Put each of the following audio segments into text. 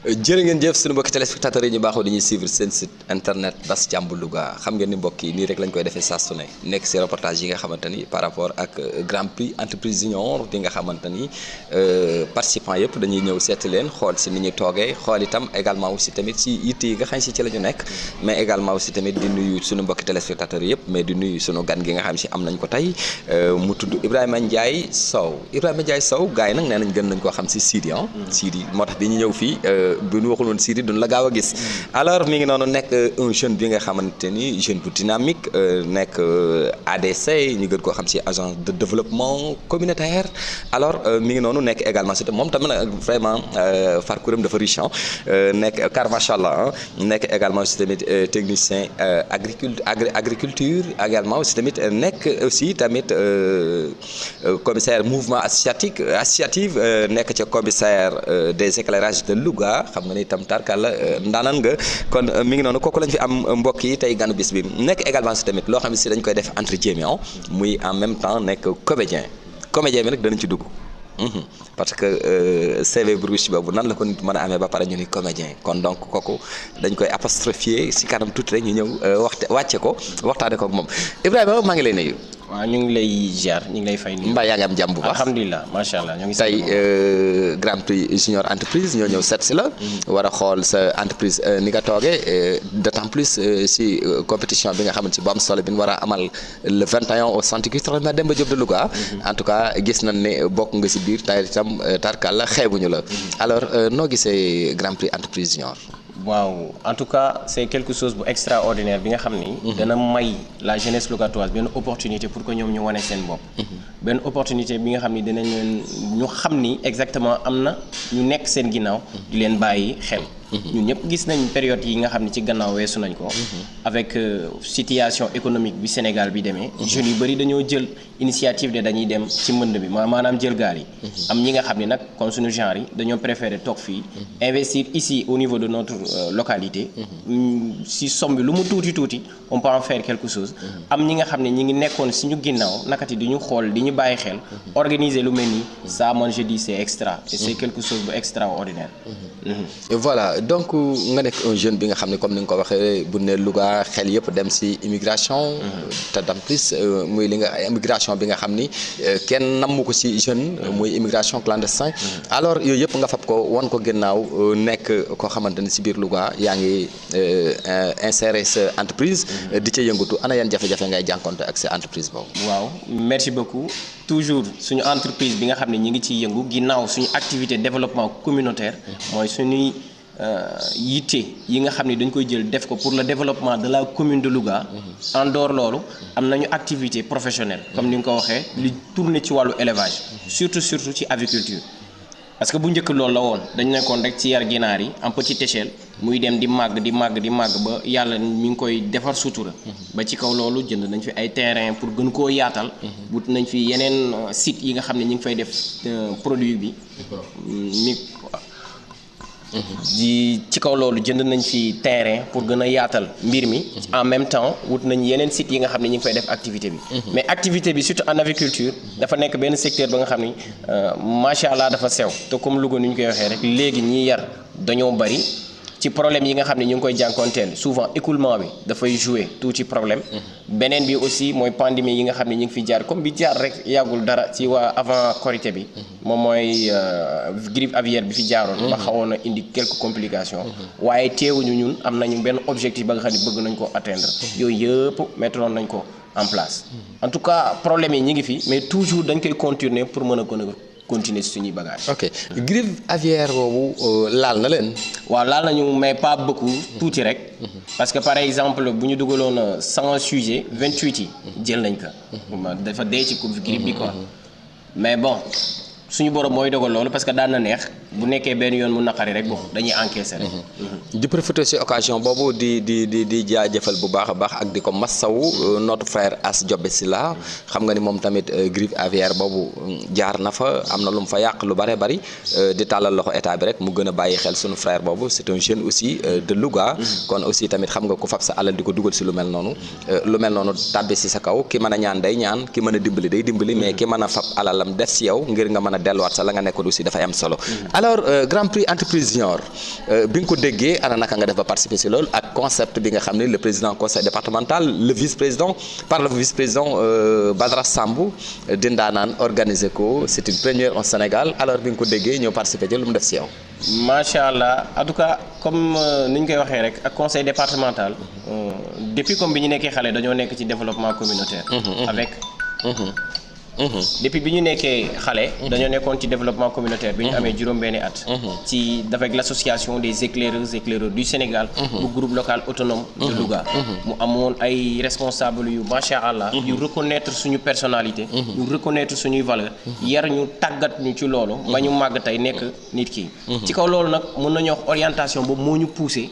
jërë ngeen jëf suñu mbokki téléspectateurs yi ñu baaxoo di ñuy suivre seen site internet Bass Thiam bu Louga xam ngeen ni mbokk yi nii rek lañ koy defee saa su ne nekk si reportage yi nga xamante ni par rapport ak Grand Prix entreprise junior bi nga xamante ni participants yëpp dañuy ñëw seeti leen xool si ni ñu toogee xool itam également aussi tamit si yitte yi nga xam si ci la ñu nekk mais également aussi tamit di nuyu suñu mbokki téléspectateurs yëpp mais di nuyu suñu gan gi nga xam si am nañ ko tey mu tudd Ibrahima Ndiaye Sow gars yi nag nee nañ gën nañ koo xam si Sidi Sidi moo tax bi ñu ñëw fii bu ñu waxul woon Sidi duñ la gaaw a gis alors mi ngi noonu nekk un jeune bi nga xamante ni jeune bu dynamique nekk ADC ñu gën koo xam si agence de développement communautaire alors mi ngi noonu nekk également si moom tamit vraiment parcours am dafa riche nekk car macha allah nekk également aussi tamit technicien agriculture également aussi tamit nekk aussi tamit commissaire mouvement associatif nekk ca commissaire des éclairages de Louga xam nga ni itam tarkal ndaanaan nga kon mi ngi noonu kooku lañ fi am mbokk yi tey ganu bis bi nekk également si tamit loo xam ne si dañ koy def entre guillemets muy en même temps nekk comédien bi nag danañ ci dugg parce que CV bu riche boobu nan la ko nit mën a amee ba pare ñu ni comédien kon donc kooku dañ koy apostrophier si kanam tuuti rek ñu ñëw wàcce ko waxtaane ko ak moom Ibrahima maa ngi lay nuyu. waaw ñu ngi lay ziar ñu ngi lay fay. mbaa yaa ngi am jàmm bu baax alhamdulilah macha allah ñu ngi tey Grand Prix junior entreprise ñoo ñëw seet si la. war a xool sa entreprise ni nga toogee d'autant plus si compétition bi nga xamante si bu am solo bi ñu war a amal le 21 au centre culturel Demba Diop de Louga. en tout cas gis nañ ne bokk nga si biir tey itam tarkal la xeebuñu la. alors noo gisee Grand Prix entreprise junior. waaw en tout cas c'est quelque chose bu extraordinaire bi nga xam ni. dana may la jeunesse locatoise benn opportunité pour que ñoom ñu wane seen bopp. benn opportunité bi nga xam ni dinañ leen ñu xam ni exactement am na ñu nekk seen ginnaaw. di leen bàyyi xel. ñun ñëpp gis nañ période yi nga xam ne ci gannaaw weesu nañ ko. avec situation économique bi Sénégal bi demee. jeunes yu bëri dañoo jël initiative de dañuy dem ci mbënd bi maanaam jël gaal yi. am ñi nga xam ne nag comme suñu genre yi dañoo préférer toog fii. investir ici au niveau de notre localité. si somme bi lu mu tuuti on peut en faire quelque chose. am ñi nga xam ne ñi ngi nekkoon suñu ginnaaw nakati di ñu xool di ñu bàyyi xel. organiser lu mel nii ça man je dis c'est extra et c'est quelque chose bu extraordinaire. Voilà donc nga nekk un jeune bi nga xam ne comme ni nga ko waxee bu ne Louga xel yëpp dem ci immigration. te en plus muy li nga immigration bi nga xam ni kenn nammu ko ci jeune. muy immigration clandestin. alors yooyu yëpp nga fab ko wan ko gannaaw nekk koo xamante ni ci biir Louga yaa ngi insérer sa entreprise. di ca yëngatu ana yan jafe-jafe ngay jànkonte ak sa entreprise boobu. waaw merci beaucoup toujours suñu entreprise bi nga xam ne ñi ngi ciy yëngu ginnaaw suñu activité développement communautaire. mooy suñuy yitte yi nga xam ne dañ koy jël def ko pour le développement de la commune de Louga. en dehors loolu am nañu activité professionnelle comme ni nga ko waxee li tourner ci wàllu élevage surtout ci aviculture. parce que bu njëkk loolu la woon dañ nekkoon rek ci yar ginaar yi en petite échelle muy dem di màgg ba yàlla mi ngi koy defar sutura. ba ci kaw loolu jënd nañ fi ay terrain pour gën koo yaatal. wut nañ fi yeneen sites yi nga xam ne ñu ngi fay def produit bi. ci kaw loolu jënd nañ fi terrain pour gën a yaatal mbir mi. en même temps wut nañ yeneen sites yi nga xam ne ñu ngi fay def activité bi. mais activité bi surtout en aviculture dafa nekk benn secteur ba nga xam ni macha allah dafa sew te comme Louga ni ñu koy waxee rek léegi ñiy yar dañoo bari. ci problème yi nga xam ne ñu ngi koy jànkoonteel souvent écoulement bi dafay jouer tuuti problème. beneen bi aussi mooy pandémie yi nga xam ne ñu ngi fi jaar comme bi jaar rek yàggul dara ci waa avant Korité bi. moom mooy grippe aviaire bi fi jaaroon. ba xawoon na indi quelques complications. waaye teewuñu ñun am nañu benn objectif ba nga xam ne bëgg nañ ko atteindre. yooyu yëpp mettroon nañ ko en place. en tout cas problème yi ñu ngi fi mais toujours dañ koy continuer pour mën a continuer ci suñuy bagage. ok grippe aviaire boobu laal na leen. waaw laal nañu mais pas beaucoup tuuti rek. parce que par exemple bu ñu dugaloon 100 sujets 28 yi. jël nañ ko. dafa dee ci grippe bi quoi. mais bon suñu borom mooy dogal loolu parce que daan na neex bu nekkee benn yoon mu naqari rek bon dañuy encaisser rek. di profiter ci occasion boobu di jaajëfal bu baax a baax ak di ko massawu notre frère As Diobé Sylla xam nga ni moom tamit grippe aviaire boobu jaar na fa am na lu mu fa yàq lu bare bari di tàllal loxo état bi rek mu gën a bàyyi xel sunu frère boobu c'est un jeune aussi de Louga. kon aussi tamit xam nga ku fab sa alal di ko dugal ci lu mel noonu tàbbi ci sa kaw ki mën a ñaan day ñaan ki mën a dimbali day dimbali mais ki mën a fab alalam def ci yow ngir nga mën a nga delluwaat sa la nga nekkoon aussi dafay am solo. alors Grand Prix entreprise junior bi nga ko déggee ana naka nga def ba participer si loolu ak concept bi nga xam ne le président conseil départemental le vice-président par le vice-président Badara Sambou dindaanaan organiser ko c'est une première au Sénégal alors bi nga ko déggee ñëw participer ci lu mu def si yow. macha allah en tout cas comme ni ñu koy waxee rek ak conseil départemental depuis comme bi ñu nekkee xale dañoo nekk ci développement communautaire. avec. depuis bi ñu nekkee xale. dañoo nekkoon ci développement communautaire bi ñu amee juróom-benni at. ci avec l'association des éclaireurs du Sénégal. bu groupe local autonome de Louga. mu amoon ay responsables yu macha allah. yu reconnaître suñu personnalité. yu reconnaître suñuy valeur yar ñu tàggat ñu ci loolu. ba ñu màgg tey nekk nit ki. ci kaw loolu nag mën nañu wax orientation boobu moo ñu poussé.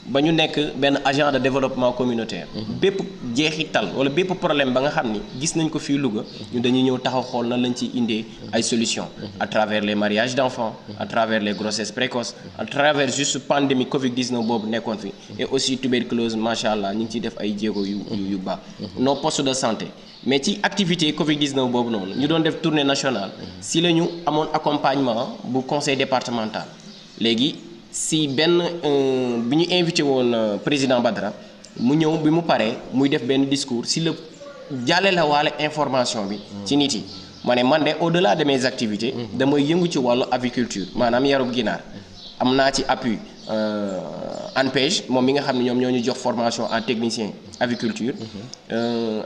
ba ñu nekk benn agent de développement communautaire. bépp jeexital wala bépp problème ba nga xam ni gis nañ ko fii Louga ñu dañuy ñëw taxaw xool nan lañ ciy indee ay solutions. à travers les mariages d'enfants à travers les grossesses précoces à travers juste pandémie Covid-19 boobu nekkoon fi. et aussi tuberculose macha allah ñu ngi ciy def ay jéego yu baax. nos postes de santé. mais ci activité Covid-19 boobu noonu ñu doon def tournée nationale. si la ñu amoon accompagnement bu conseil départemental léegi. si benn bi ñu invité woon président Badara mu ñëw bi mu paree muy def benn discours si la jàlle la waale information bi ci nit yi ma ne man de au-delà de mes activités damay yëngu ci wàllu aviculture maanaam yarub ginaar am naa ci appui ANPEJ moom mi nga xam ne ñoom ñoo ñu jox formation en technicien aviculture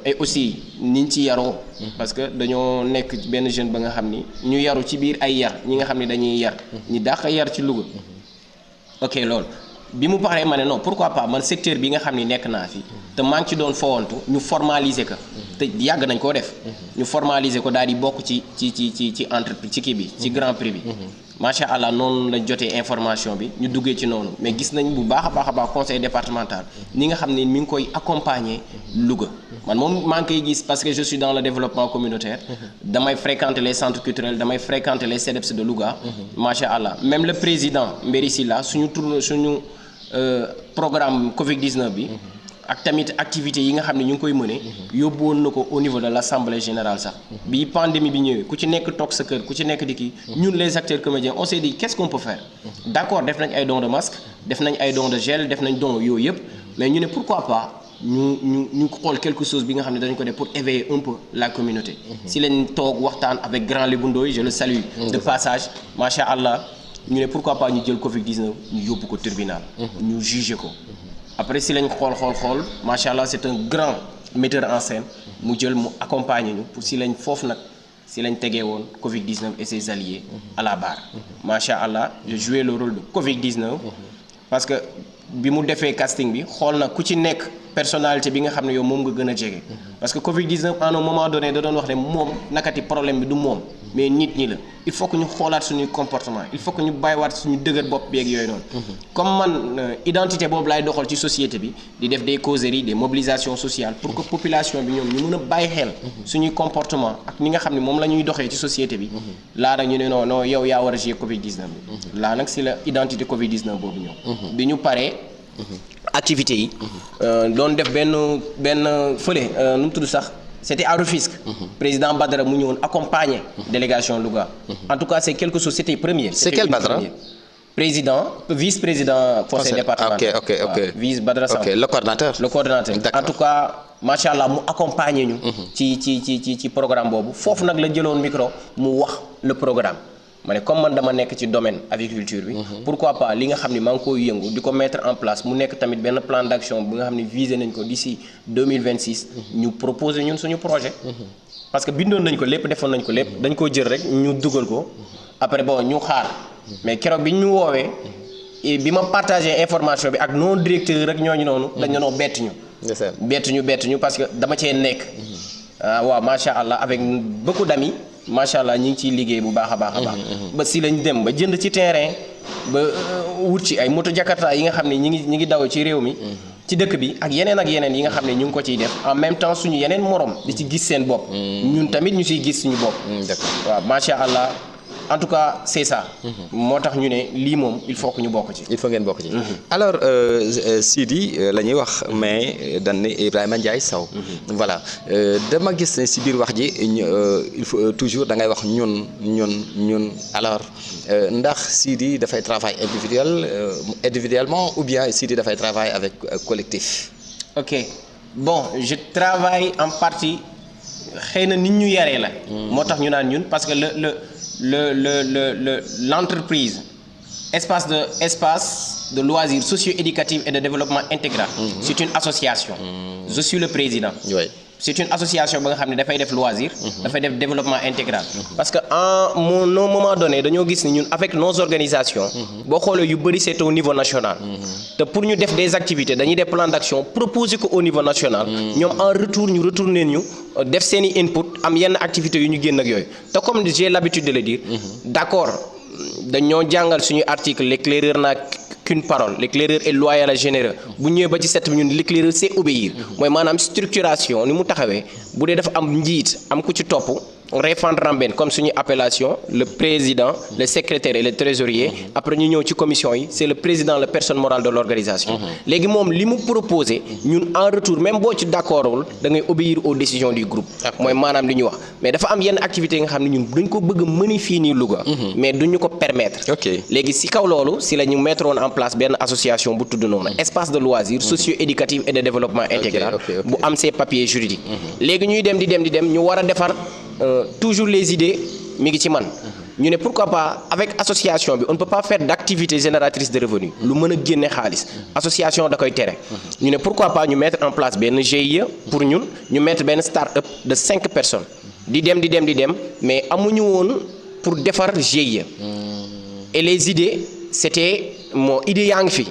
et aussi niñ ci yaroo parce que dañoo nekk benn jeune ba nga xam ni ñu yaru ci biir ay yar ñi nga xam ne dañuy yar ñi dàq yar ci Louga ok loolu bi mu paree ma ne non pourquoi pas man secteur bi nga xam ni nekk naa fi te maa ngi ci doon fowantu ñu formaliser ko te yàgg nañ koo def ñu formaliser ko daal di bokk ci entreprise ci kii bi ci Grand Prix bi macha allah noonu lañ jotee information bi ñu duggee ci noonu mais gis nañ bu baax a baax conseil départemental ni nga xam ne mi ngi koy accompagner Louga man moom maa ngi koy gis parce que je suis dans le développement communautaire damay fréquenter les centres culturels damay fréquenter les CEDEPS de Louga macha allah même le président Mbéri Sylla suñu programme Covid-19 bi ak tamit activités yi nga xam ne ñu ngi koy mëne yóbbu woon na ko au niveau de l'assemblée générale sax bi pandémie bi ñëwee ku ci nekk toog sa kër ku ci nekk di kii ñun les acteurs comédiens on s'est dit qu'est-ce qu'on peut faire d'accord def nañ ay dons de masques def nañ ay dons de gel def nañ dons yooyu yëpp mais ñu ne pourquoi pas ñu xool quelque chose bi nga xam ne dañu ko def pour éveiller un peu la communauté si lañ toog waxtaan avec Grand Lébu Ndoye je le salue de passage macha allah ñu ne pourquoi pas ñu jël Covid-19 ñu yóbbu ko tribunal ñu juger ko après si lañ xool macha allah c'est un grand metteur en scène mu jël mu accompagner ñu pour si lañ foofu nag si lañ tegee woon Covid-19 et ses alliés à la barre macha allah je joué le rôle de Covid-19 parce que bi mu defee casting bi xool na ku ci nekk personnalité bi nga xam ne yow moom nga gën a jege parce que Covid-19 à un moment donné da doon wax ne moom nakati problème bi du moom mais nit ñi la il faut que ñu xoolaat suñuy comportement il faut que ñu bàyyiwaat suñu dëgër bopp beeg yooyu noonu comme man identité boobu laay doxal ci société bi di def des causeries des mobilisations sociales pour que population bi ñoom ñu mën a bàyyi xel suñuy comportement ak ni nga xam ne moom la ñuy doxee ci société bi laa nag ñu ne non yow yaa war a gérer Covid-19 bi laa nag si la identité Covid-19 boobu ñëw bi ñu paree activités yi doon def benn fële nu mu tudd sax c'était à Rufisque président Badara mu ñëwoon accompagner délégation Louga en tout cas c'est quelque chose c'était première c'est quel Badara président vice-président conseil départemental ok vice Badara Samb le coordinateur en tout cas macha allah mu accompagner ñu ci programme boobu foofu nag la jëloon micro mu wax le programme ma ne comme man dama nekk ci domaine aviculture bi pourquoi pas li nga xam ne maa ngi koy yëngu di ko mettre en place mu nekk tamit benn plan d'action bi nga xam ne visé nañ ko d'ici 2026 ñu proposer ñun suñu projet parce que bindoon nañ ko lépp defoon nañ ko lépp dañ ko jël rek ñu dugal ko après bon ñu xaar mais keroog bi ñu woowee bi ma partagé information bi ak non directeur rek ñooñu noonu dañ noo bett ñu parce que dama cee nekk waaw macha allah avec beaucoup d'amis macha allah ñi ngi ciy liggéey bu baax a baax ba si lañ dem ba jënd ci terrain ba wut ci ay moto jakarta yi nga xam ne ñi ngi daw ci réew mi ci dëkk bi ak yeneen yi nga xam ne ñu ngi ko ciy def en même temps suñu yeneen morom di ci gis seen bopp ñun tamit ñu siy gis suñu bopp waaw macha allah en tout cas c'est ça. moo tax ñu ne lii moom il faut que ñu bokk ci. il faut ngeen bokk ci. alors Sidi la ñuy wax mais dañ ne Ibrahima Ndiaye Sow. voilà dama gis ne si biir wax ji il faut toujours da ngay wax ñun alors ndax Sidi dafay travail individuellement ou bien Sidi dafay travail avec collectif. ok bon je travaille en partie xëy na nit ñu yaree la. moo tax ñu naan ñun parce que l'entreprise espace de loisirs socio-éducatifs et de développement intégral. C'est une association. Je suis le président. Oui. C'est une association ba nga xam ne dafay def loisir. dafay def développement intégral. parce que à un moment donné dañoo gis ni ñun avec nos organisations. boo xoolee yu bëri c'est au niveau national. te pour ñu def des activités dañuy def plan d'action proposer ko au niveau national. ñoom en retour ñu retourner ñu def seeni input am yenn activités yu ñu génn ak yooyu te comme j'ai l'habitude de le dire. d'accord dañoo jàngal suñu article l'éclaireur n'a qu'une parole, l'éclaireur est loyal et généreux. bu ñëwee ba ci set ñun l'éclaireur c'est obéir mooy maanaam structuration ni mu taxawee bu dee dafa am njiit am ku ci topp référent ramben comme suñu appellation le président le secrétaire et le trésorier après ñu ñëw ci commission yi c'est le président la personne morale de l'organisation. léegi moom li mu proposé ñun en retour même boo ci d'accordul da ngay obéir aux décisions du groupe. mooy maanaam li ñu wax mais dafa am yenn activités yi nga xam ne ñun dañ ko bëgg a mëni fii nii Louga. mais duñu ko permettre. léegi si kaw loolu si la ñu mettre woon en place benn association bu tudd noonu espace de loisirs socio-éducatif et de développement intégral. bu am ses papiers juridiques. léegi ñuy dem di dem ñu war a defar. Toujours les idées mi ngi ci man ñu ne pourquoi pas avec association bi on ne peut pas faire d'activité génératrice de revenus lu mën a génne xaalis association da koy tere ñu ne pourquoi pas ñu mettre en place benn GIE pour ñun ñu mettre benn start-up de 5 personnes di dem mais amuñu woon pour defar GIE et les idées c'était moo idée yaa ngi fi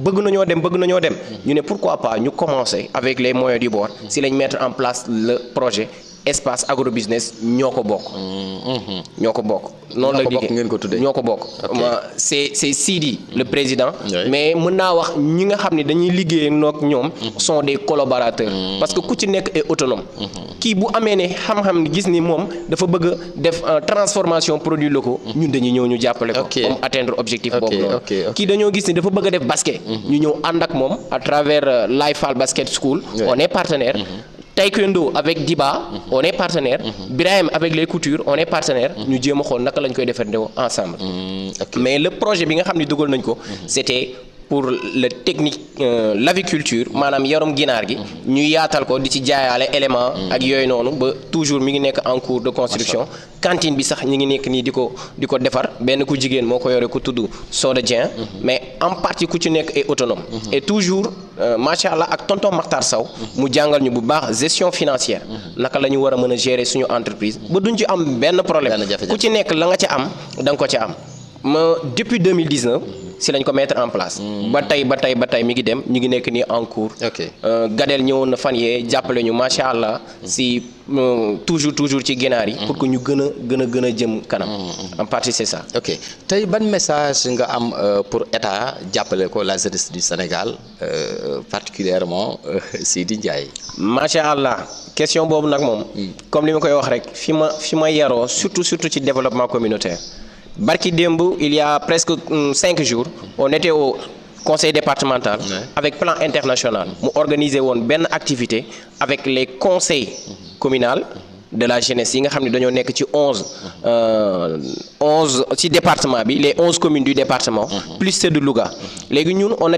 bëgg nañoo dem ñu ne pourquoi pas ñu commencer avec les moyens du bord si lañ mettre en place le projet espace agrobusiness ñoo ko bokk. noonu la liggéey ngeen ko tuddee ñoo ko bokk. c'est Sidi le président. mais mën naa wax ñi nga xam ne dañuy liggéey noog ñoom. sont des collaborateurs. parce que ku ci nekk est autonome. kii bu amee ne xam-xam gis ni moom dafa bëgg transformation produits locaux. ñun dañuy ñëw ñu jàppale ko. comme atteindre objectif boobu noonu. kii dañoo gis ni dafa bëgg a def basket. ñu ñëw ànd ak moom à travers Laïfal Basket School. on est partenaire. Taekwondo avec Diba on est partenaire. Birahim avec les coutures on est partenaire. ñu jéem a xool naka lañ koy defandoo ensemble. mais le projet bi nga xam ne dugal nañ ko. c'était pour le technique l'aviculture maanaam yarum ginaar gi. ñu yaatal ko di ci jaayaale élément ak yooyu noonu ba toujours mi ngi nekk en cours de construction. cantine bi sax ñi ngi nekk nii di ko defar benn ku jigéen moo ko yore ku tudd Soda Dieng. mais en partie ku ci nekk est autonome. et toujours macha allah ak tonton Makhtar Sow mu jàngal ñu bu baax gestion financière. naka la ñu war a mën a gérer suñu entreprise ba duñ ci am benn problème. ku ci nekk la nga ca am da nga ko ca am. depuis 2019 si lañ ko mettre en place. ba tey mi ngi dem ñu ngi nekk nii en cours. Gadel ñëwoon na fan yee jàppale ñu macha allah si toujours ci ginaar yi. pour que ñu gën a jëm kanam. en partie c'est ça. ok tey ban message nga am pour état jàppale ko la jeunesse du Sénégal particulièrement Sidi Ndiaye. macha allah question boobu nag moom. comme li ma koy wax rek fi ma yaroo surtout ci développement communautaire. Barki démb il y a presque 5 jours on était au conseil départemental avec plan international mu organiser woon benn activité avec les conseils communaux de la jeunesse yi nga xam ne dañoo nekk ci 11 ci département bi les 11 communes du département plus ceux de Louga léegi ñun on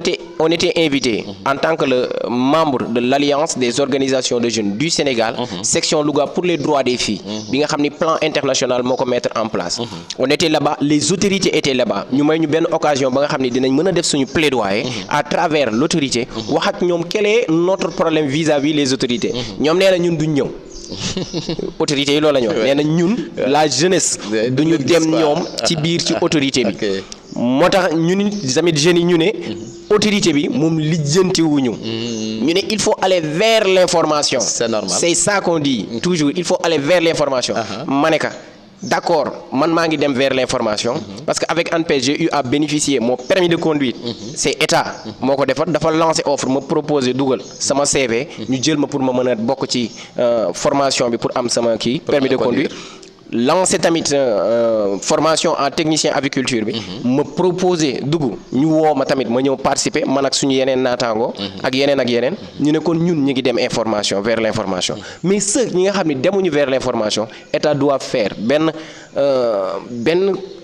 était invité en tant que le membre de l'alliance des organisations de jeunes du Sénégal section Louga pour les droits des filles bi nga xam ni plan international moo ko mettre en place on était là-bas les autorités étaient là-bas ñu may ñu benn occasion ba nga xam ne dinañ mën a def suñu plaidoyer à travers l'autorité wax ak ñoom quel est notre problème vis-à-vis les autorités ñoom nee na ñun duñ ñëw autorité yi loolu la ñu wax nee na ñun la jeunesse duñu dem ñoom ci biir ci autorité bi moo tax ñun tamit jeunes yi ñu ne autorité bi moom lijjantiwuñu ñu ne il faut aller vers l'information. C'est normal. C'est ça qu'on dit toujours il faut aller vers l'information. ma ne ka d'accord man maa ngi dem vers l'information parce que avec ANPEJ j'ai eu à bénéficier mon permis de conduire c'est état moo ko defar dafa lancer offre ma proposer dugal sama CV ñu jël ma pour ma mën a bokk ci formation bi pour am sama permis de conduire lancé tamit formation en technicien aviculture bi ma proposé dugg ñu woo ma tamit ma ñëw participer man ak suñu yeneen naataango ak yeneen ñu ne kon ñun ñu ngi dem information vers l'information mais ceux ñi nga xam ne demuñu vers l'information état doit faire benn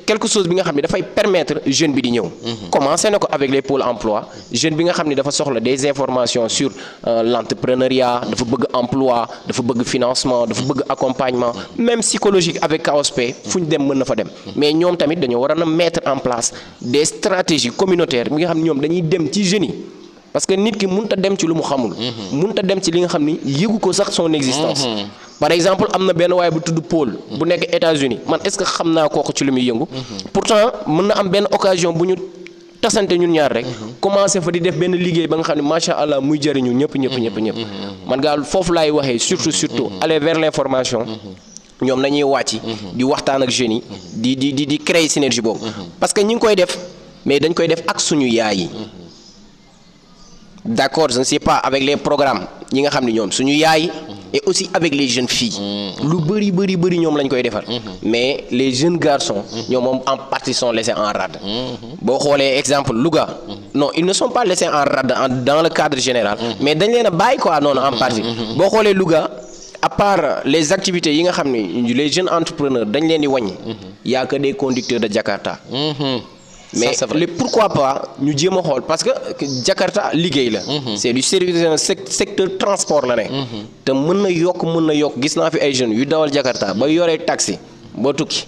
quelque chose bi nga xam ne dafay permettre jeune bi di ñëw commencé na ko avec les pôles emploi jeune bi nga xam ne dafa soxla des informations sur l'entrepreneuriat dafa bëgg emploi dafa bëgg financement dafa bëgg accompagnement même psychologique avec KOSP fu ñu dem mën na fa dem mais ñoom tamit dañoo war a mettre en place des stratégies communautaires bi nga xam ne ñoom dañuy dem ci jeunes yi parce que nit ki mënut a dem ci lu mu xamul mënut a dem ci li nga xam ni yëgu ko sax son existence par exemple am na benn waaye bu tudd Paul bu nekk États-Unis man est-ce que xam naa kooku ci lu muy yëngu pourtant mën na am benn occasion bu ñu tasante ñun ñaar rek commencé fa di def benn liggéey ba nga xam ne macha allah muy jëriñu ñëpp man gaal foofu laay waxee surtout aller vers l'information ñoom nañuy wàcc di waxtaan ak jeunes yi di créer synergie boobu parce que ñi ngi koy def mais dañ koy def ak suñu yaay yi d'accord je ne sais pas avec les programmes ñi nga xam ne ñoom suñu yaay et aussi avec les jeunes filles lu bëri ñoom lañ koy defar mais les jeunes garçons ñoom moom en partie sont laissés en rade boo xoolee exemple Louga non ils ne sont pas laissés en rade dans le cadre général mais dañ leen a bàyyi quoi noonu en partie boo xoolee Louga à part les activités yi nga xam ne les jeunes entrepreneurs dañ leen di wàññi y a que des conducteurs de Jakarta mais pourquoi pas ñu jéem a xool parce que Jakarta liggéey la c'est du service secteur transport la ne te mën na yokk gis naa fi ay jeunes yu dawal Jakarta ba yoree taxi ba tukki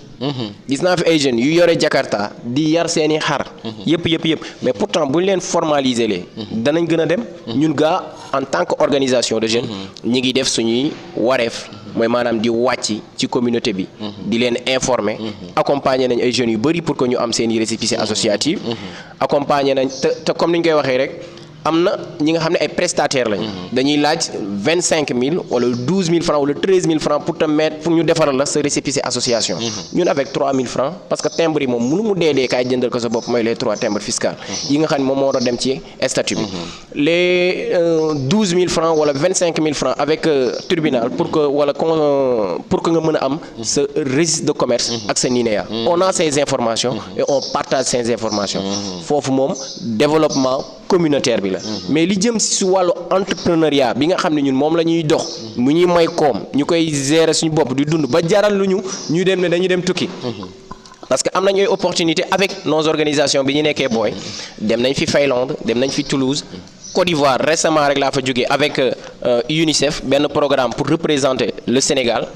gis naa fi ay jeunes yu yore Jakarta di yar seeni xar yëpp mais pourtant bu ñu leen formaliser lee danañ gën a dem ñun gaa en tant que organisation de jeunes ñi ngi def suñuy wareef mooy maanaam di wàcc ci communauté bi di leen informer accompagner nañ ay jeunes yu bari pour que ñu am seeni récépissé associatif accompagner nañ te comme ni ñu koy waxee rek am na ñi nga xam ne ay prestataires lañ dañuy laaj 25 000 wala 12 000 francs wala 13 000 francs pour te mettre pour ñu defaral la sa récépissé association ñun avec 3 000 francs parce que timbre yi moom mënu mu dee kaay jëndal ko sa bopp mooy les 3 timbres fiscaux yi nga xam ne moom moo war a dem ci statut bi les 12 000 francs wala 25 000 francs avec tribunal pour que nga mën a am sa registre de commerce ak sa NINEA on a ces informations et on partage ces informations foofu moom développement communautaire bi la mais li jëm si su wàllu entrepreneuriat bi nga xam ne ñun moom la ñuy dox mu ñuy may koom ñu koy gérer suñu bopp di dund ba jaral lu ñu dem ne dañuy dem tukki parce que am nañ ay opportunité avec nos organisations bi ñu nekkee booy dem nañ fi Finlande dem nañ fi Toulouse Côte d'Ivoire récemment rek laa fa jógee avec UNICEF benn programme pour représenter le Sénégal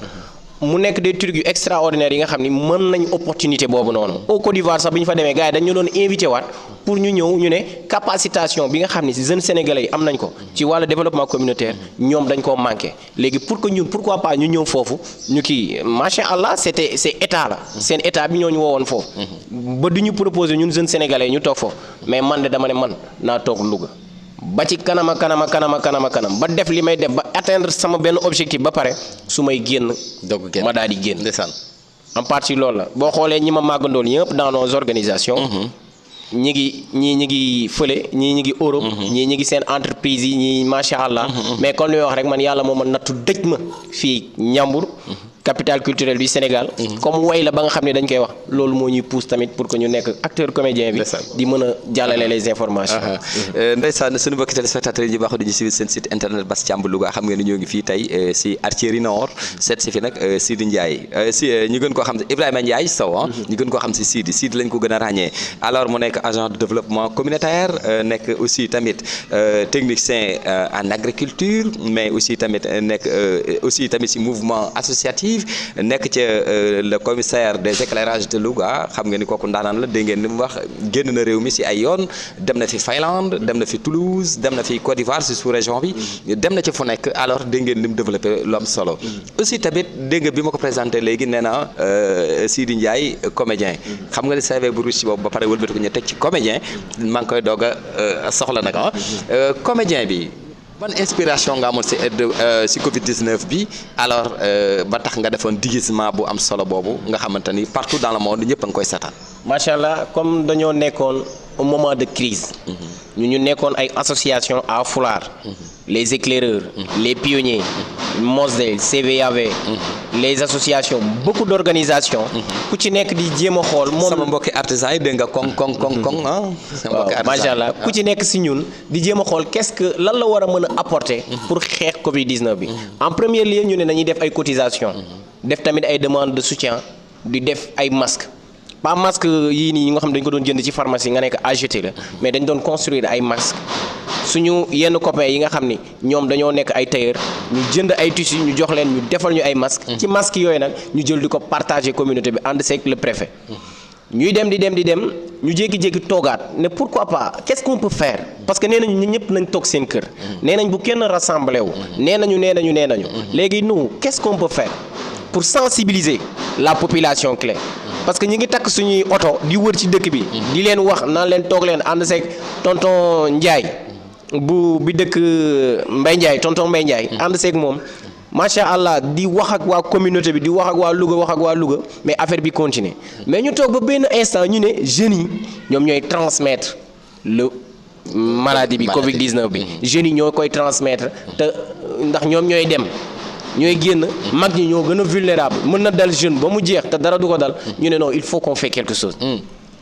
mu nekk des trucs yu extraordinaires yi nga xam ni mën nañ opportunité boobu noonu au Côte d'Ivoire sax bi ñu fa demee gars yi dañu doon invité waat pour ñu ñëw ñu ne capacitation bi nga xam ni ci jeunes sénégalais yi am nañ ko ci wàllu développement communautaire ñoom dañ koo manqué léegi pour que ñun pourquoi pas ñu ñëw foofu ñu kii macha allah c'est état la seen état bi ñoo ñu woowoon foofu ba du ñu proposer ñun jeunes sénégalais ñu toog foofu mais man de dama ne man naa toog Louga ba ci kanama ba def li may def ba atteindre sama benn objectif ba pare su may génn ma daal di génn en partie loolu la boo xoolee ñi ma màggandool ñëpp dans nos organisations ñi ngi fële ñi ngi Europe ñi ngi seen entreprise yi ñi macha allah mais comme li may wax rek man yàlla moo ma nattu dëj ma fii Ñambur capitale culturelle du Sénégal comme way la ba nga xam ne dañ koy wax loolu moo ñuy pousse tamit pour que ñu nekk acteur comédien bi di mën a jàllale les informations ndeysaan suñu mbokki téléspectateurs yi ñu baaxoo dañu suivre seen site internet Bass Thiamb Louga xam nga ni ñoo ngi fii tey si Artillerie Nord seet si fi nag Sidi Ndiaye ñu gën koo xam si Ibrahima Ndiaye Sow ñu gën koo xam si Sidi lañ ko gën a ràññee alors mu nekk agent de développement communautaire nekk aussi tamit technicien en agriculture mais aussi tamit nekk aussi tamit si mouvement associatif nekk ca le commissaire des éclairages de Louga xam nga ni kooku ndaanaan la dégg ngeen ni mu wax génn na réew mi si ay yoon dem na fi Finlande dem na fi Toulouse dem na fi Côte d'Ivoire si sous région bi dem na ci fu nekk alors dégg ngeen ni mu développé lu am solo aussi tamit dégg nga bi ma ko présenté léegi nee na Sidi Ndiaye comédien xam nga ni CV bu ruus ci boobu ba pare wëlbati ko ñu teg ci comédien maa ngi koy doog a soxla nag comédien bi ban inspiration nga amoon si Covid-19 bi alors ba tax nga defoon déguisement bu am solo boobu nga xamante ni partout dans le monde ñëpp a ngi koy seetaan. macha allah comme dañoo nekkoon au moment de crise ñu nekkoon ay association à Fulaar les éclaireurs les pionniers MOSDEL CVAV les associations beaucoup d'organisations ku ci nekk di jéem a xool moom sama mbokki artisans yi dégg nga koŋ ah sama mbokki artisans macha allah ku ci nekk si ñun di jéem a xool qu'est-ce que lan la war a mën a apporter pour xeex Covid-19 bi en premier lieu ñu ne dañuy def ay cotisations def tamit ay demandes de soutien di def ay masques pas masque yii nii nga xam dañ ko doon jënd ci pharmacie nga nekk AGT la mais dañ doon construire ay masques suñu yenn copains yi nga xam ni ñoom dañoo nekk ay tailleur ñu jënd ay tissus ñu jox leen ñu defal ñu ay masques. ci masques yooyu nag ñu jël di ko partager communauté bi ànd seeg le préfet. ñuy dem di dem ñu jékki-jékki toogaat ne pourquoi pas qu'est-ce qu'on peut faire parce que nee nañu ñun ñëpp nañ toog seen kër. nee nañ bu kenn rassemblé wu. nee nañu. léegi nous qu'est-ce qu'on peut faire pour sensibiliser la population clé. parce que ñi ngi takk suñuy oto di wër ci dëkk bi. di leen wax naan leen toog leen ànd seeg tonton Ndiaye bi dëkk Mbaye Ndiaye tonton Mbaye Ndiaye. ànd seeg moom macha allah di wax ak waa communauté bi di wax ak waa Louga mais affaire bi continuer mais ñu toog ba benn instant ñu ne jeunes yi ñoom ñooy transmettre le maladie bi Covid-19 bi. jeunes yi ñoo koy transmettre te ndax ñoom ñooy dem. ñooy génn mag ñi ñoo gën a vulnérable mën na dal jeune ba mu jeex te dara du ko dal ñu ne non il faut qu'on fait quelque chose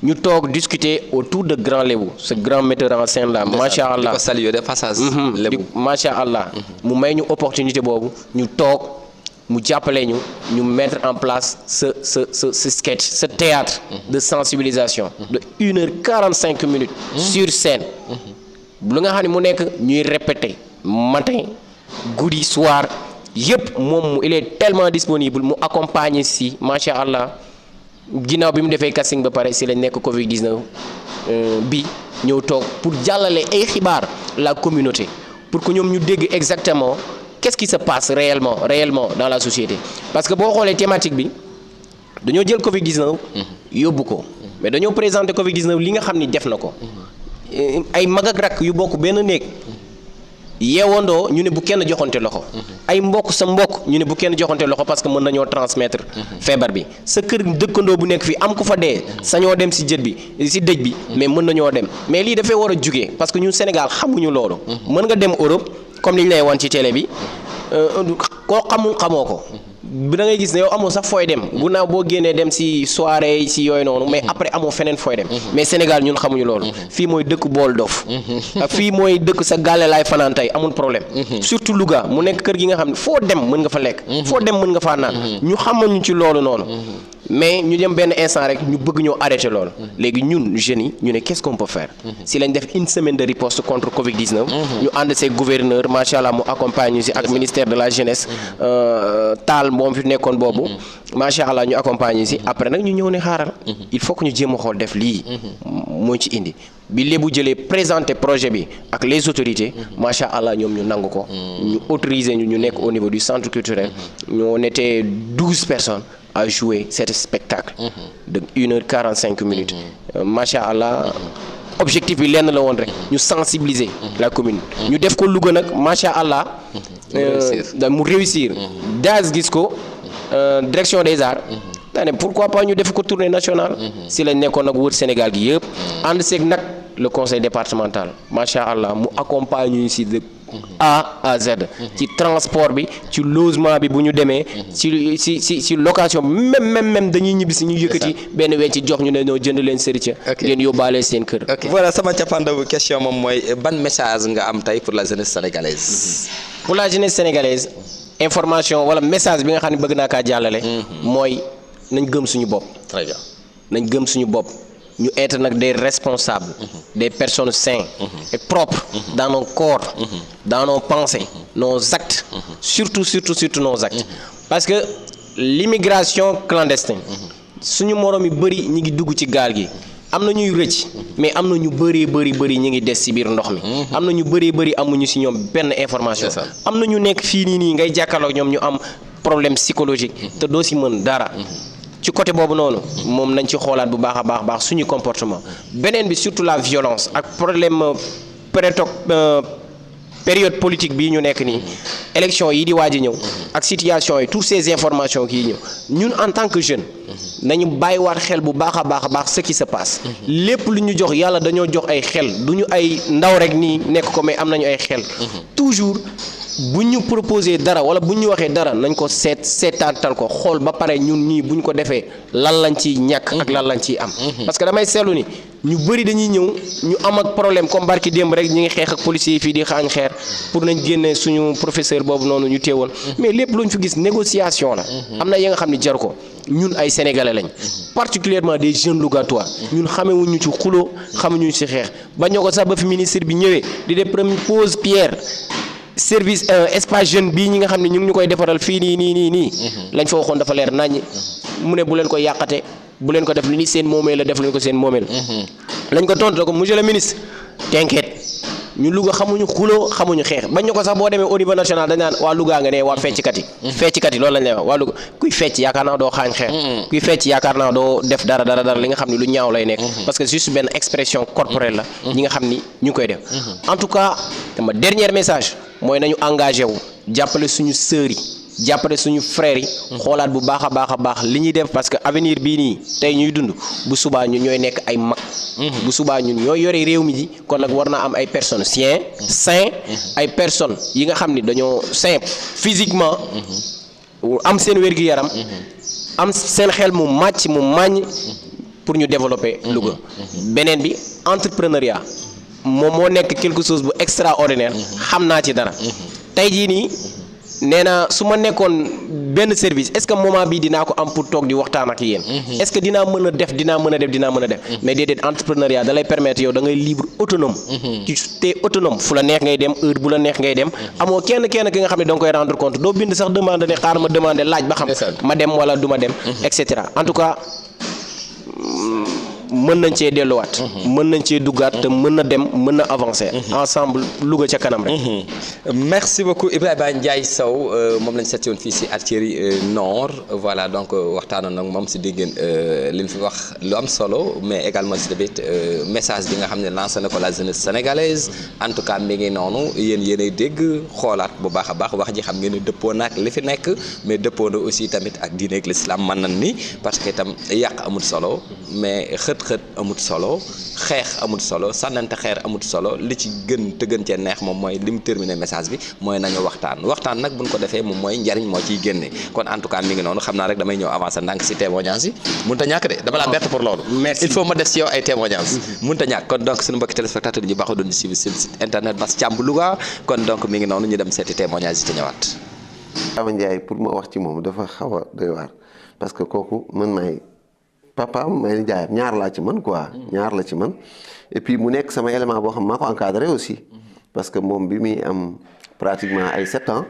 ñu toog discuter autour de Grand Lébou ce grand metteur en scène là macha allah di ko saluer de passage Lébou macha allah mu may ñu opportunité boobu ñu toog mu jàppale ñu mettre en place ce sketch ce théâtre de sensibilisation de 1h45 sur scène lu nga xam ne mu nekk ñuy répéter matin guddi soir yëpp moom il est tellement disponible mu accompagner si macha allah ginnaaw bi mu defee casting ba pare si lañ nekk Covid-19 bi ñëw toog pour jàllale ay xibaar la communauté pour que ñoom ñu dégg exactement qu'est-ce qui se passe réellement dans la société parce que boo xoolee thématique bi dañoo jël Covid-19 yóbbu ko mais dañoo présenter Covid-19 li nga xam ni def na ko ay mag ak rakk yu bokk benn néeg yeewandoo ñu ne bu kenn joxante loxo ay mbokk sa mbokk ñu ne bu kenn joxante loxo parce que mën nañoo transmettre feebar bi sa kër dëkkandoo bu nekk fii am ku fa dee sañoo dem si dëj bi mais mën nañoo dem mais lii dafay war a jugee parce que ñun Sénégal xamuñu loolu mën nga dem Europe comme li ñu lay wan ci télé bi koo xamoo ko da ngay gis ne yow amoo sax fooy dem bu naaw boo génnee dem si soirée si yooyu noonu mais après amoo feneen fooy dem mais Sénégal ñun xamuñu loolu fii mooy dëkk bool dof fii mooy dëkk sa gàlle laay fanaan tey amul problème surtout Louga mu nekk kër gi nga xam ne foo dem mën nga fa lekk foo dem mën nga faa naan ñu xamuñu ci loolu noonu mais ñu dem benn instant rek ñu bëgg ñoo arrêter loolu léegi ñun jeunes yi ñu ne qu'est-ce qu'on peut faire si lañ def une semaine de riposte contre Covid-19 ñu ànd see gouverneur macha allah mu accompagne ñu si ak ministère de la jeunesse taal moom fi nekkoon boobu macha allah ñu accompagne si après nag ñu ñëw ne xaaral il faut que ñu jéem a xool def lii moo ci indi bi lébu jëlee présenter projet bi ak les autorités macha allah ñoom ñu nangu ko ñu autoriser ñu nekk au niveau du centre culturel on était 12 personnes à jouer cet spectacle de 1h45 macha allah objectif bi lenn la woon rek ñu sensibiliser la commune ñu def ko Louga nag macha allah mu réussir daas gis ko direction des arts daane pourquoi pas ñu def ko tournée nationale si lañ nekkoon nag wër Sénégal gi yëpp ànd seeg nag le conseil départemental macha allah mu accompagne ñu si de A à Z ci transport bi ci logement bi bu ñu demee ci location bi même dañuy ñibbi si ñu yëkkati benn wecc ci jox ñu ne ñoo jënd leen sëriñ ngeen yóbbaale seen kër. voilà sama cappaandawu question moom mooy ban message nga am tey pour la jeunesse sénégalaise. pour la jeunesse sénégalaise information wala message bi nga xam ne bëgg naa kaa jàllale. mooy nañ gëm suñu bopp. très bien nañ gëm suñu bopp. ñu être nag des responsables des personnes saines et propres dans nos corps dans nos pensées nos actes surtout nos actes parce que l'immigration clandestine suñu moroom yi bëri ñi ngi dugg ci gaal gi am na ñuy rëcc mais am na ñu bëri ñi ngi des ci biir ndox mi am na ñu bëri amuñu ci ñoom benn information am na ñu nekk fii nii ngay jàkkaarloog ñoom ñu am problème psychologique te doo ci mën dara ci côté boobu noonu moom nañ ci xoolaat bu baax a baax suñu comportement beneen bi surtout la violence ak problème période politique bii ñu nekk nii élection yi di waaj a ñëw ak situation yi toutes ces informations kii ñëw ñun en tant que jeune nañu bàyyiwaat xel bu baax a baax ce qui se passe lépp lu ñu jox yàlla dañoo jox ay xel du ñu ay ndaw rek nii nekk ko mais am nañu ay xel toujours bu ñu proposé dara wala bu ñu waxee dara nañ ko seetaatal ko xool ba pare ñun nii bu ñu ko defee lan lañ ciy ñàkk ak lan lañ ciy am. parce que damay seetlu ni ñu bëri dañuy ñëw ñu am ak problème comme barki démb rek ñi ngi xeex ak policiers yi fii di xaañ xeer pour nañ génne suñu professeur boobu noonu ñu téewoon mais lépp luñ fi gis négociation la. am na yi nga xam ne jar ko ñun ay sénégalais lañ particulièrement des jeunes Lougatois ñun xamewuñu ci xulo xamuñu ci xeex ba ñoo ko sax ba fi ministre bi ñëwee di def première pose pierre. service espace jeune bii ñi nga xam ne ñu ngi ñu koy defaral fii nii lañ fa waxoon dafa leer naññi mu ne bu leen ko yàqate bu leen ko def lu ni seen moomeel la def leen ko seen moomeel. lañ ko tontu ko monsieur le ministre t'inquiète ñu Louga xamuñu xuloo xamuñu xeex bañ ñu ko sax boo demee au niveau national dañ naan waa Louga nga ne waa fecckat yi. fecckat yi loolu lañ lay wax waa Louga kuy fecc yaakaar naa doo xaañ xeex. kuy fecc yaakaar naa doo def dara li nga xam ne lu ñaaw lay nekk. parce que juste benn expression corporelle la. ñi nga xam ni ñu ngi koy def. en tout cas dama dernier message mooy nañu engagé wu jàppale suñu sœurs yi. jàppale suñu frères yi xoolaat bu baax a baax li ñuy def parce que avenir bii nii tey ñuy dund bu subaa ñun ñooy nekk ay mag bu subaa ñun ñooy yore réew mi ji kon nag war naa am ay personnes sains ay personnes yi nga xam ni dañoo sain physiquement am seen wér-gu-yaram am seen xel mu màcc mu màññ pour ñu développer Louga beneen bi entrepreneuriat moom moo nekk quelque chose bu extraordinaire xam naa ci dara tey jii nii nee na su ma nekkoon benn service est-ce que moment bii dinaa ko am pour toog di waxtaan ak yéen. est-ce que dinaa mën a def mais déedéet entrepreneuriat da lay permettre yow da ngay libre autonome. tu t'es autonome fu la neex ngay dem heure bu la neex ngay dem amoo kenn ki nga xam ne da nga koy rendre compte doo bind sax demande ne xaar ma demandé laaj ba xam. ma dem wala du ma dem. et cetera en tout cas. mën nañ cee delluwaat. mën nañ cee duggaat te mën na dem mën na avancer. ensemble Louga ca kanam rek. merci beaucoup Ibrahima Ndiaye Sow moom lañ seet woon fii si Artillerie Nord voilà donc waxtaanoon nag moom si dégg ngeen li mu fi wax lu am solo mais également si tamit message bi nga xam ne lancé na ko la jeunesse sénégalaise en tout cas mi ngi noonu yéenay dégg xoolaat bu baax a baax wax ji xam ngeen ne dëppoo na ak li fi nekk mais dëppoo na aussi tamit ak diine ak l'islam mën nañ ni parce que itam yàq amul solo mais xët amut solo xeex amut solo sànnante xeer amut solo li ci gën te gën cee neex moom mooy li mu terminé message bi mooy nañu waxtaan nag buñ ko defee moom mooy njariñ moo ciy génne kon en tout cas mi ngi noonu xam naa rek damay ñëw avancer ndànk si témoignage yi mënut a ñàkk de dama laa bett pour loolu. merci il faut ma def si yow ay témoignages. mënut a ñàkk kon donc suñu mbokki téléspectateurs yi ñu baaxoo doon di suivre seen site internet Bass Thiamb Louga kon donc mi ngi noonu ñu dem seeti témoignage yi te ñëwaat. Ibrahima Ndiaye pour ma wax ci moom dafa xaw a doy waar parce que kooku man maay papaam may nijaayam ñaar laa ci man quoi. ñaar la ci man et puis mu nekk sama élément boo xam maa ko encadré aussi parce que moom bi muy am pratiquement ay 7 ans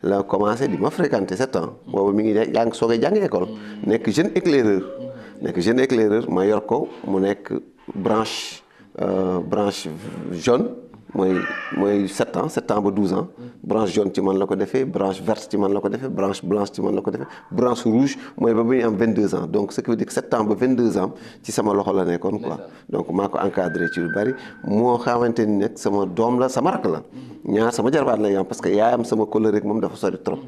la commencé di ma fréquenter 7 ans boobu mi ngi soogay jàng école nekk jeune éclaireur ma yor ko mu nekk branche jaune mooy 7 ans ba 12 ans branche jaune ci man la ko defee branche verte ci man la ko defee branche blanche ci man la ko defee branche rouge mooy ba muy am 22 ans donc ce qui veut dire que 7 ans ba 22 ans ci sama loxo la nekkoon quoi donc maa ko encadré ci lu bari moo xamante ni nag sama doom la sama rakk la ñaar sama jarbaat la yam parce que yaayam sama kóllëre rek moom dafa sori trop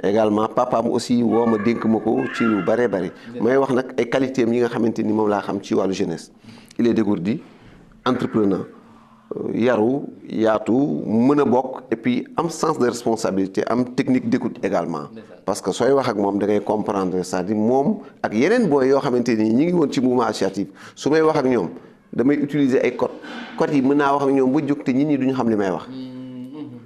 également papaam aussi woo ma dénk ma ko ci lu bari may wax nag ay qualités yi nga xamante ni moom laa xam ci wàllu jeunesse il est dégourdi entrepreneur yaru yaatu mën a bokk et puis am sens de responsabilité am technique d'écoute également parce que sooy wax ak moom da ngay comprendre c'est-à-dire moom ak yeneen booy yoo xamante ni ñi ngi woon ci mouvement associatif su may wax ak ñoom damay utiliser ay codes yi mën naa wax ak ñoom ba jóg te nit ñi duñu xam li may wax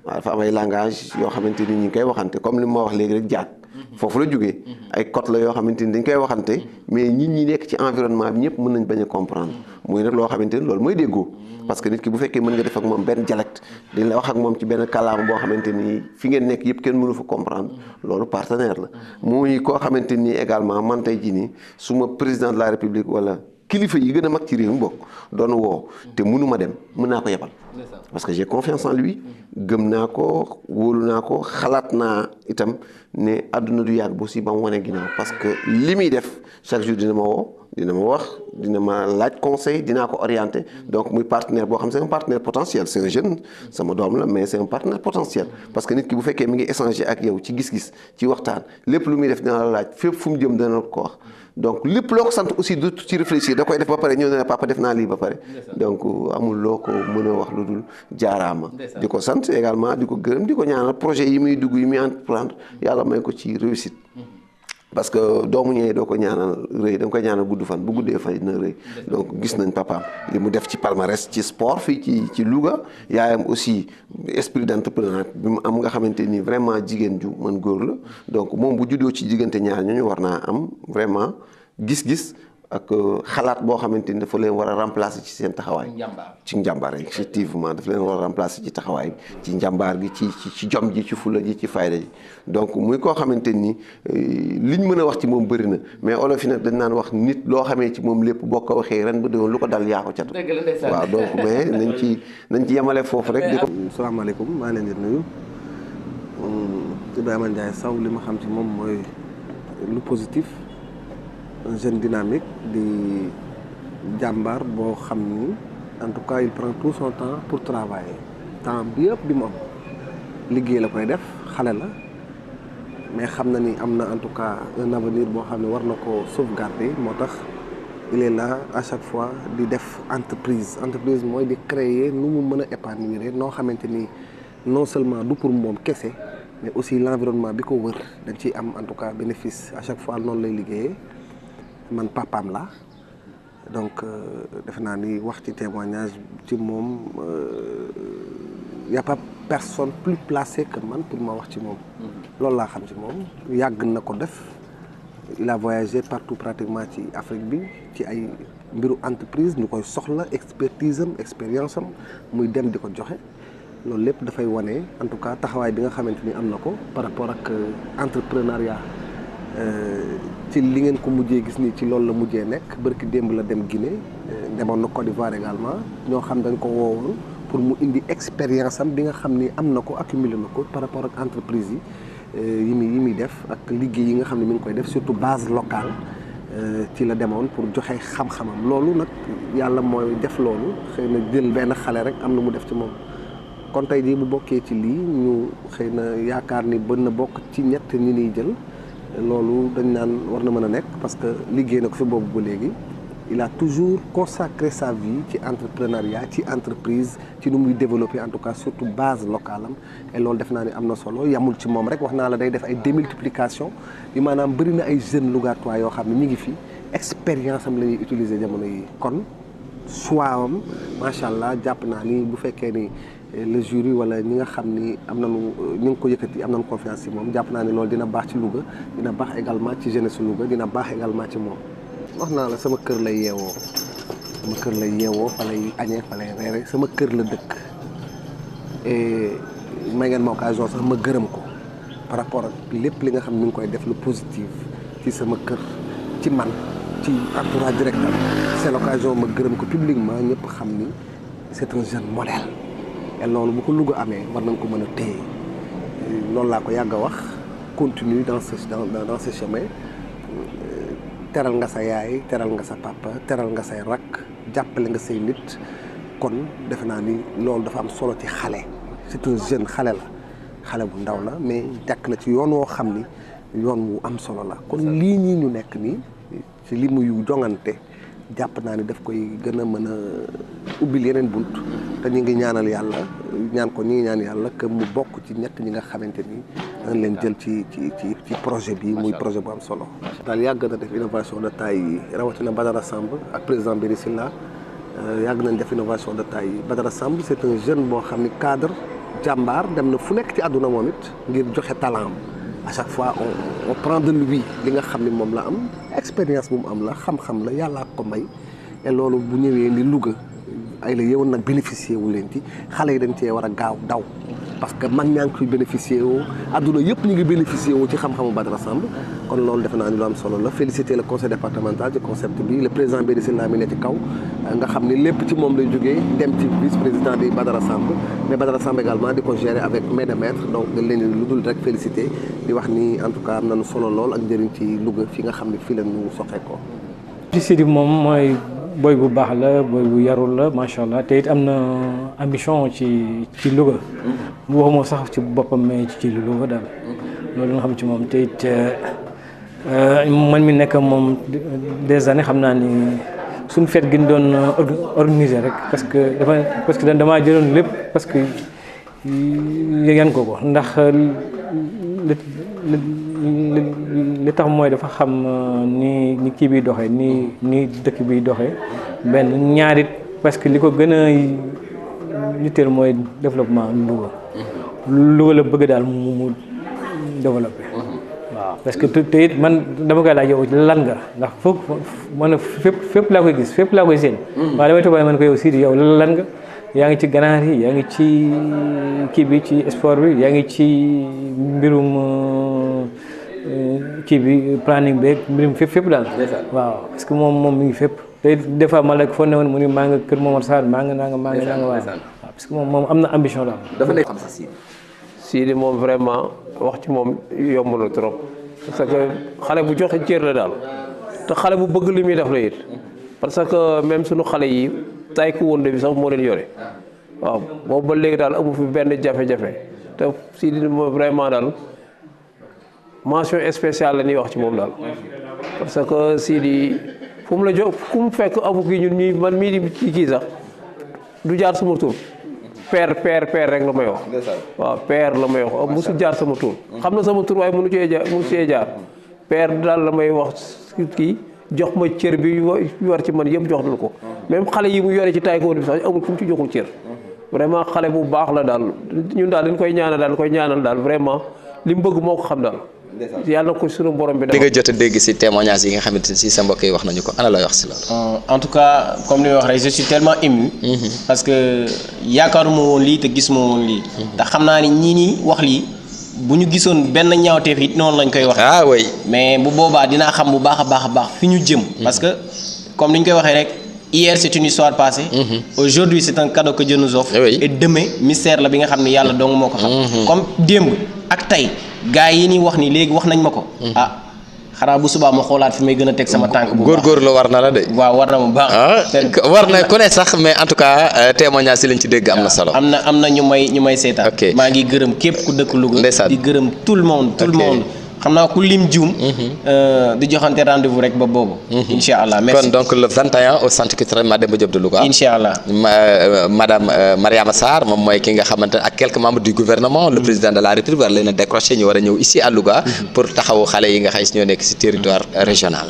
waaw dafa am ay langage yoo xamante ni ñi ngi koy waxante comme li ma wax léegi rek jaag foofu la jógee ay codes la yoo xamante ni dañ koy waxante mais nit ñi nekk ci environnement bi ñëpp mën nañ bañ a comprendre muy nag loo xamante ni loolu mooy déggoo parce que nit ki bu fekkee mën nga def ak moom benn dialecte di la wax ak moom ci benn kàllaama boo xamante ni fi ngeen nekk yëpp kenn mënu fa comprendre loolu partenaire la muy koo xamante ni également man tey jii nii suma président de la république wala kilifa yi gën a mag ci réew mi bokk doon woo te mënu ma dem mën naa ko yebal parce que j'ai confiance en lui gëm naa ko wóolu naa ko xalaat naa itam ne àdduna du yàgg bu si ba mu wane ginnaaw parce que li muy def chaque jour dina ma woo dina ma wax dina ma laaj conseil dinaa ko orienté donc muy partenaire boo xam c'est un partenaire potentiel c'est un jeune sama doom la mais c'est un partenaire potentiel parce que nit ki bu fekkee mi ngi échanger ak yow ci gis-gis ci waxtaan lépp lu muy def dina la laaj fépp fu mu jëm dana ko wax donc lépp loo ko sant aussi du ci réfléchir da koy def ba pare ñëw ne papa def naa lii ba pare donc amul loo ko mën a wax lu dul jaaraama di ko sant sant également di ko gërëm di ko ñaanal projet yi muy dugg yi muy entreprendre yàlla may ko ci réussite. parce que doomu ñëwee doo ko ñaanal rëy da nga koy ñaanal gudd fan bu guddee fan dina rëy donc gis nañ papaam li mu def ci palmarès ci sport fii ci Louga yaayam aussi esprit d'entrepreneur bi mu am nga xamante ni vraiment jigéen ju mën góor la donc moom bu juddoo ci diggante ñaar ñooñu war naa am vraiment gis-gis ak xalaat boo xamante ni dafa leen war a remplacer ci seen taxawaay. ci njàmbaar effectivement dafa leen war a remplacer ci taxawaay ci njàmbaar gi ci jom ji ci fula ji ci fayda ji donc muy koo xamante ni liñ mën a wax ci moom bëri na mais olof yi nag dañ naan wax nit loo xamee ci moom lépp boo ko waxee ren ba déwén lu ko dal yaa ko catu. waaw donc mais nañ ci yemale foofu rek. di ko salaamaaleykum maa ngi leen di nuyu Ibrahima Ndiaye Sow li ma xam ci moom mooy lu positif. Un jeune dynamique di jàmbaar boo xam ni en tout cas il prend tout son temps pour travailler temps bi yëpp bi mu am liggéey la koy def xale la mais xam na ni am na en tout cas un avenir boo xam ne war na ko sauvegarder moo tax il est là à chaque fois di def entreprise mooy di créer nu mu mën a épanouir noo xamante ni non seulement du pour moom kese mais aussi l'environnement bi ko wër dañ ciy am en tout cas bénéfice à chaque fois noonu lay liggéeyee. man papaam la donc defe naa ni wax ci témoignage ci moom y a pas personne plus placé que man pour ma wax ci moom loolu laa xam ci moom yàgg na ko def il a voyagé partout pratiquement ci Afrique bi ci ay mbiru entreprise ñu koy soxla expertise am expérience am muy dem di ko joxe loolu lépp dafay wane en tout cas taxawaay bi nga xamante ni am na ko par rapport ak entrepreneuriat ci li ngeen ko mujjee gis nii ci loolu la mujjee nekk bërki démb la dem Guinée demoon na Côte d'Ivoire également ñoo xam dañ ko woowoon pour mu indi expérience am bi nga xam ni am na ko accumulé na ko par rapport ak entreprise yi muy def ak liggéey yi nga xam ne mi ngi koy def surtout base locale ci la demoon pour joxe xam-xamam loolu nag yàlla mooy def loolu xëy na jël benn xale rek am na mu def ci moom kon tey jii bu bokkee ci lii ñu xëy na yaakaar ni bën na bokk ci ñett ñi niy jël loolu dañ naan war na mën a nekk parce que liggéey na ko fi boobu ba léegi il a toujours consacré sa vie ci entrepreneuriat ci entreprise ci nu muy développer en tout cas surtout base locale am et loolu def naa ni am na solo yamul ci moom rek wax naa la day def ay démultiplication yi maanaam bëri na ay jeunes Lougatois yoo xam ne ñu ngi fi expérience am la ñuy utiliser jamono yi kon choix am macha allah jàpp naa ni bu fekkee ni le jury wala ñi nga xam ni am nañu ñu ngi ko yëkkati am nañu confiance ci moom jàpp naa ne loolu dina baax ci Louga dina baax également ci jeunesse Louga dina baax également ci moom. wax naa la sama kër lay yeewoo fa lay añee fa lay reere sama kër la dëkk et may ngeen ma occasion sax ma gërëm ko par rapport ak lépp li nga xam ni mi ngi koy def lu positif ci sama kër ci man ci entourage direct am c'est l'occasion ma gërëm ko publiquement ñëpp xam ni c'est un jeune modèle. et loolu bu ko Louga amee war nañ ko mën a téye loolu laa ko yàgg a wax continue dans ce chemin teral nga sa yaay teral nga sa papa teral nga say rakk jàppale nga say nit kon defe naa ni loolu dafa am solo ci xale c'est un jeune xale bu ndaw la mais jàkk na ci yoon woo xam ni yoon wu am solo la kon lii ñii ñu nekk nii ci li muy jongante jàpp naa ni daf koy gën a mën a ubbil yeneen bunt te ñu ngi ñaanal yàlla ñaan yàlla que mu bokk ci ñett ñi nga xamante ni dañ leen jël ci projet bi muy projet bu am solo. daal yàgg na def innovation de taille yi rawatina Badara Samb ak président Béri Sylla yàgg nañ def innovation de taille yi Badara Samb c'est un jeune boo xam ni cadre jàmbaar dem na fu nekk ci àdduna moom it ngir joxe talent à chaque fois on prend de lui li nga xam ni moom la am expérience bu mu am la xam-xam la yàlla ko may et loolu bu ñëwee ni Louga ay la yowoon nag bénéficier wu leen ci xale yi dañ cee war a gaaw daw parce que mag ñaa ngi koy bénéficier woo adduna yëpp ñu ngi bénéficier woo ci xam-xamu Badara Samb kon loolu defe naa ni lu am solo la féliciter le conseil départemental ci concept bi le président Béri Sylla mi ne ci kaw nga xam ni lépp ci moom lay jógee dem ci vice président di Badara Samb mais Badara Samb également di ko gérer avec main de maître donc dañ leen lu dul rek féliciter di wax ni en tout cas am nañu solo lool ak njëriñ ci Louga fi nga xam ne fii la ñu soxee ko. Sidi moom mooy boy bu baax la boy bu yarul la macha allah te it am na ambition ci Louga bu waxuma sax ci boppam mais ci Louga daal loolu nga xam ci moom te it man mi nekk moom des années xam naa ni suñu fête gi ñu doon organiser rek parce que damaa jëloon lépp parce que yan ko ndax li tax mooy dafa xam ni kii bi doxee ni dëkk bi doxee benn ñaarit parce que li ko gën a yitteel mooy développement Louga la bëgg daal mu développé waaw parce que te it man dama koy laaj yow lan nga ndax foog man fépp laa koy gis fépp laa koy seen waaw damay toog man ko yow Sidi yow lan nga yaa ngi ci ganaar yi yaa ngi ci kii bi ci sport bi yaa ngi ci mbirum kii bi planning beeg mbirum fépp daal waaw parce que moom mi ngi fépp te des fois ma la foo ne woon mu ni maa nga kër Momar Sarr maa nga waaw parce que moom am na ambition daal dafa nekk xam sa Sidi moom vraiment wax ci moom yomb na trop parce que xale bu joxe cër la daal te xale bu bëgg li muy def la it parce que même suñu xale yi taekwondo bi sax moo leen yore waaw boobu ba léegi daal amu fi benn jafe-jafe te Sidi moom vraiment daal mention spéciale la ñuy wax ci moom daal parce que Sidi fu mu la jox ku mu fekk amu kii ñun ñuy man mii di kii sax du jaar sama tur père rek la may wax waaw père la may wax musu jaar sama tur xam na sama tur waaye mënu cee jaar père daal la may wax kii jox ma cër bi war ci man yëpp jox na ko même xale yi mu yore ci taekwondo bi sax amul fu mu ci joxul cër vraiment xale bu baax la daal ñun daal dañ koy ñaanal daal vraiment li mu bëgg moo ko xam daal yàlla na ko sunu borom bi. di nga jot a dégg si témoignage yi nga xamante ne si sa mbokk yi wax nañu ko ana lay wax si loolu. en tout cas comme li wax rek je suis tellement ému. parce que yaakaaruma woon lii te gisuma woon lii. te xam naa ni ñii nii wax lii bu ñu gisoon benn ñaawteef it noonu lañ koy wax. ah oui mais bu boobaa dinaa xam bu baax a baax fi ñu jëm. parce que comme ni ñu koy waxee rek hier c'est une histoire passée. aujourd'hui c'est un cadeau que Dieu nous offre. et demain mystère la bi nga xam ne yàlla dong moo ko xam. comme démb ak tey. gaa yi ni wax ni léegi wax nañ ma ko. xanaa bu subaa ma xoolaat fi may gën a teg sama tànk bu baax góorgóorlu war na la de. waaw war na mu baax. war na ku ne sax mais en tout cas témoignage si lañ ci dégg am na solo. am na ñu may seetaan. maa ngi gërëm képp ku dëkk Louga. ndeysaan di gërëm tout le monde. xam naa ku lim juum. di joxante rendez-vous rek ba boobu. incha allah merci kon donc le 21 au centre culturel Mademba Diop de Louga. incha allah madame Mariama Sarr moom mooy ki nga xamante ne ak quelques membres du gouvernement. le président de la République war leen a décroché ñu war a ñëw ici à Louga. pour taxawu xale yi nga xam si ñoo nekk si territoire régional.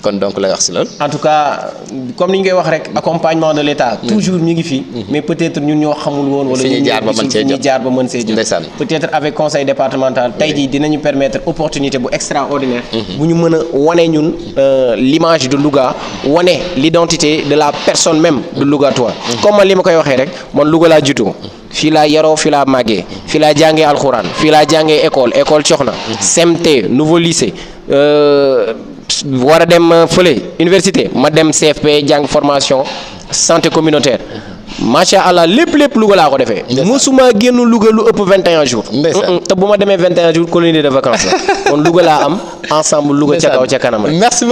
kon donc lay wax si loolu. en tout cas comme ni ñu koy wax rek accompagnement de l'État toujours mi ngi fi. mais peut-être ñun ñoo xamul woon. wala ñun ñoo jaar ba mën see jot peut-être avec conseil départemental tey jii dinañu permettre opportunité bu extraordinaire. bu ñu mën a wane ñun l'image de Louga wane l'identité de la personne même de Lougatois. comme man li ma koy waxee rek man Louga laa juddoo. fii laa yaroo fii laa màggee fii laa jàngee alxuraan fii laa jàngee école Coxna CMT nouveau lycée war a dem fële université ma dem CFP jàng formation santé communautaire macha allah lépp Louga laa ko defee. mosuma génn Louga lu ëpp 21 jours. te bu ma demee 21 jours colonie de vacances la kon Louga laa am ensemble Louga ca kaw ca kanam rek. merci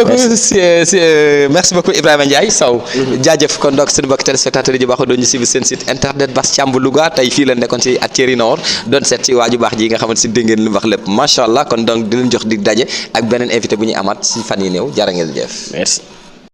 beaucoup Ibrahima Ndiaye Sow. jaajëf kon donc suñu mbokki téléspectateurs yi baaxoo doon ñu suivre seen site internet Bass Thiam bu Louga tey fii la nekkoon si at Thierry Nord doon seet si waaju baax ji nga xamante si dégg ngeen li mu wax lépp macha allah kon donc dinañ jox dig daje ak beneen invité bu ñuy amaat si fan yi néew jërë ngeen jëf. merci.